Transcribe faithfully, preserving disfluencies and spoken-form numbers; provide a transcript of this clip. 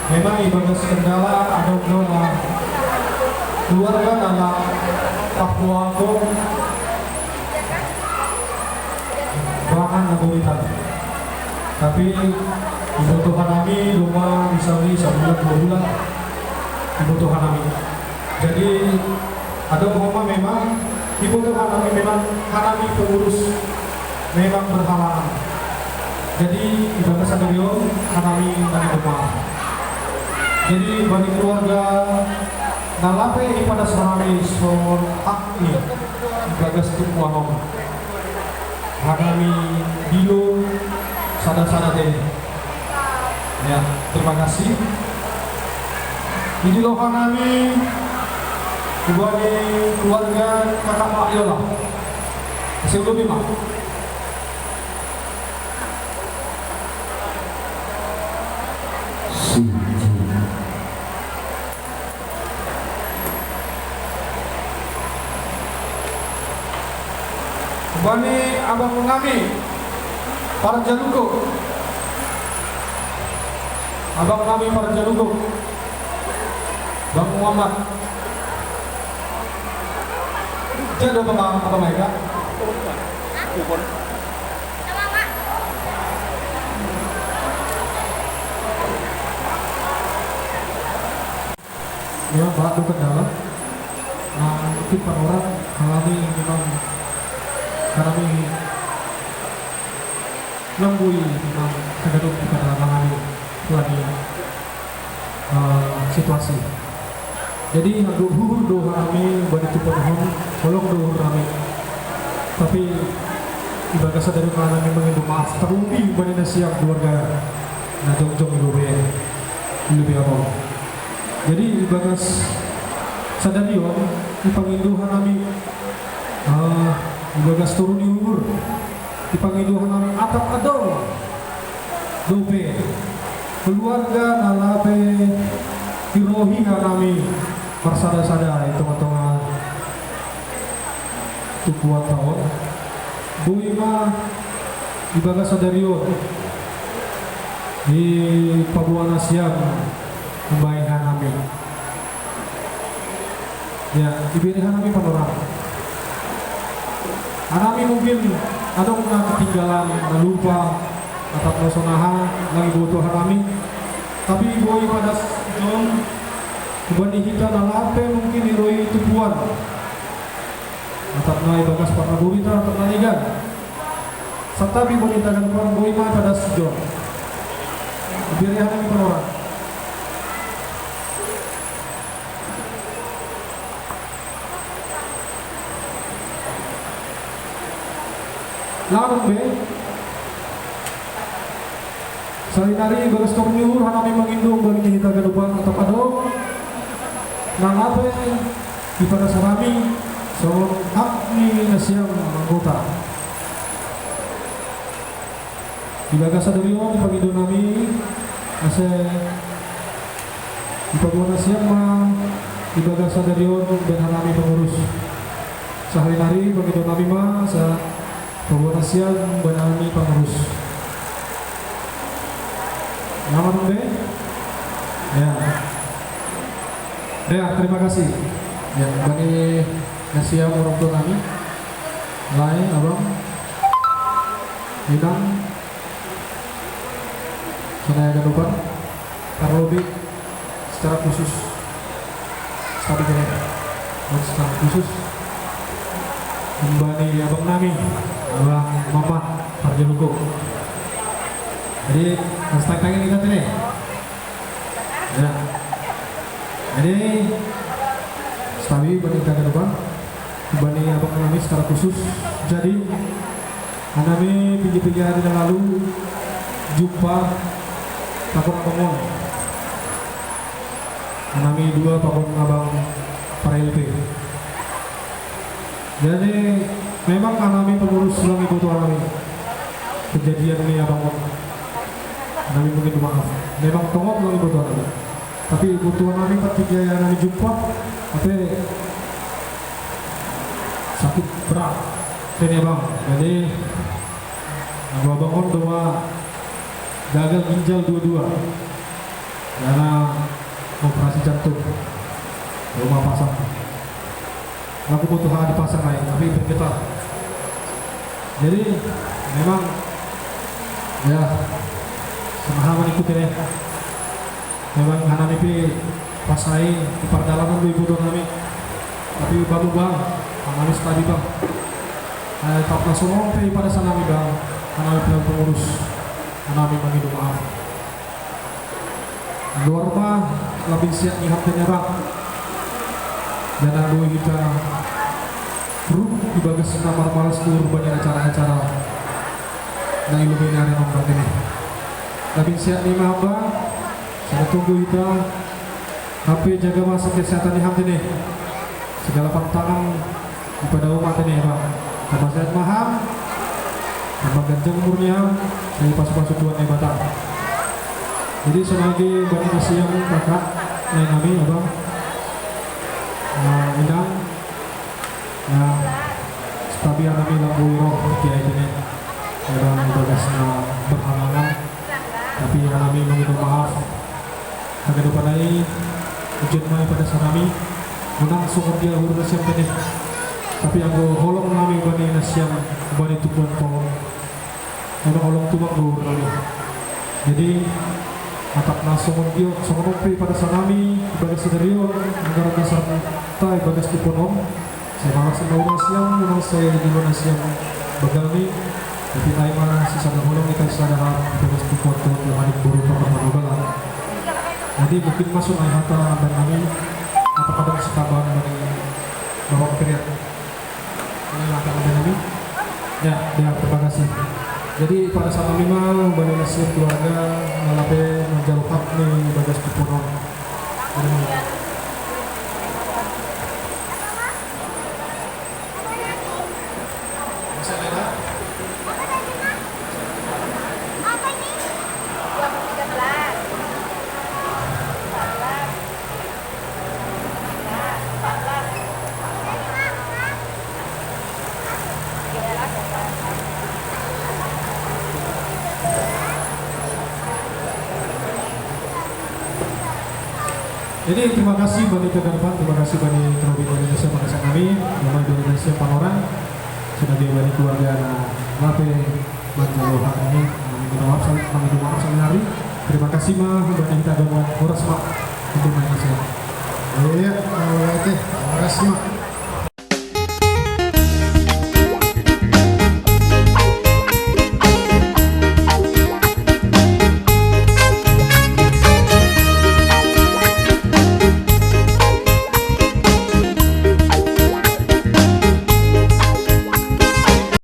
Memang ibagas kendala ada kendala keluarga anak Papua ko bahan lagu kita. Tapi kebutuhan kami cuma misalnya sebulan dua bulan kebutuhan kami. Jadi ada umpama memang kebutuhan kami memang kami pengurus memang berhalangan. Jadi ibagas sadarion kami kami bermaaf. Jadi bagi keluarga nalape ipada sarami so hak ni ibagas tu kuamam. Hanami dilo sada-sada te. Ya, terima kasih. Ini lo hanami kepada keluarga kakak Pak Yola. Sebelum lima. Siji. Bani abang nami Parjaluko. Abang nami Parjaluko. Bang Muhammad. Jadi abang abang mereka. Memang baat do kendala. Nah, mungkin para orang mengalami memang mengalami lembui memang tergantung kepada mengalami lagi eh, situasi. Jadi huhur do kami bani tu penuhon, tolong do huhur kami. Tapi ibagas sadari kami mengimbau maaf terlebih bani nasiam keluarga. Nah, jongjong ibu be, ibu be abang. Jadi ibagas sadari on, ipangindo hanami, ah, ibagas turun ihur, ipangindo hanami atap adong dope keluarga nalape irohi hanami marsada-sada i tonga-tonga tukuan taon. Boi ma ibagas sadari on ipaboa nasiam umbahen hanami. Ya, ibere hanami panorang. Hanami mungkin adong na ketinggalan, na lupa, atap na so naha, na iboto hanami. Tapi boi pada John, bani hita nalape mungkin irohi tukuan. Atap na ibagas parna gurita, atap na nigan. Santabi bani tagan pan boi ma pada John. Ibere hanami panorang. Lalu be. Salinari ibagas turun ihur hanami mangindo bagi hita ganupan atap adong. Nalape ipada sarami songon hak ni nasiam anggota. Ibagas sadari on ipangindo nami asa ipaboa nasiam ma ibagas sadari on bahen hanami pengurus. Sahalin ari ipangindo nami ma asa paboa nasiam bahen hanami pengurus. Nyaman be? Ya. Ya, terima kasih. Ya, bani nasiam orang tua nami. Lae, abang, inang, sonai ganupan, tarlobi secara khusus, secara khusus, umbani abang nami, abang Mamat Parjaluko. Jadi, mas tangkang ini kan ini. Ya. Jadi, setawi bani kita ke depan, bani abang nami secara khusus. Jadi, hanami pigi-pigi hari yang lalu jumpa takut ngomong. Hanami dua pakon abang para L P. Jadi, memang hanami pengurus Sungai Boto hanami. Kejadian ini abang, hanami mungkin maaf. Memang tongok lagi boto hanami. Tapi boto hanami pati jaya hanami jumpa, tapi sakit berat. Ini abang. Jadi, abang on doa gagal ginjal dua-dua. Karena operasi jantung, rumah pasang. Aku butuh ada pasang lain, tapi bergetar. Jadi memang ya, semahaman ikut ini. Memang hanami pi pas nai di perjalanan dua ribu tahun kami. Tapi baru bang, hanami sekali bang. Eh, tak langsung pi pada sana nih bang. Hanami bilang pengurus, hanami mangidu maaf. Luar mah labing siat ni haptene bang. Jangan dua kita ruk di bagas nama malas tur banyak acara-acara. Nah, ilu bini ada nonton ini. Labing siat ni mah bang. Saya tunggu kita. Tapi jaga masuk kesehatan ni haptene. Segala pantangan di pada umat ini ya bang. Tambah sehat maham, tambah ganjang umurnya, saya pasu-pasu Tuhan ya batang. Jadi selagi banyak siang kakak, lain kami abang, nah, indang, ya, stabil kami lampu roh kiai ini, ya bang, bagasnya berhalangan, tapi kami meminta maaf. Hagana panai, ujian mai pada sanami, menang songon dia uhur nasiam tadi. Tapi anggo holong nami bani nasiam bani tubuan pohon. Memang holong tumang do uhur nami. Jadi, atak na songon dia, songon ompe pada sanami, ibagas sidarion, anggaran dasar ta ibagas tubuan on, Sai malas ma ula siam, memang sai di mana siam begal ni. Tapi ai ma sisada holong ita sisada hap, terus di foto yang ada boru pernah manobalan. Jadi mungkin masuk ai hata dan kami, hata kadang sitaban dari Bapak Periat. Ini lah kami dari kami. Ya, ya, terima kasih. Jadi pada saat kami mau bani nasib keluarga, melape menjauh hak nih bagas kepunon. Jadi terima kasih bani Tegarpan, terima kasih bani Trobi Indonesia, makasih kami, Mama Indonesia Panorang, sebagai bani keluarga na lape manjalo hak ini, kami minta maaf, kami minta maaf sekali hari. Terima kasih ma bani kita gabungan horas ma untuk main Asia. Iya, kalau itu horas ma.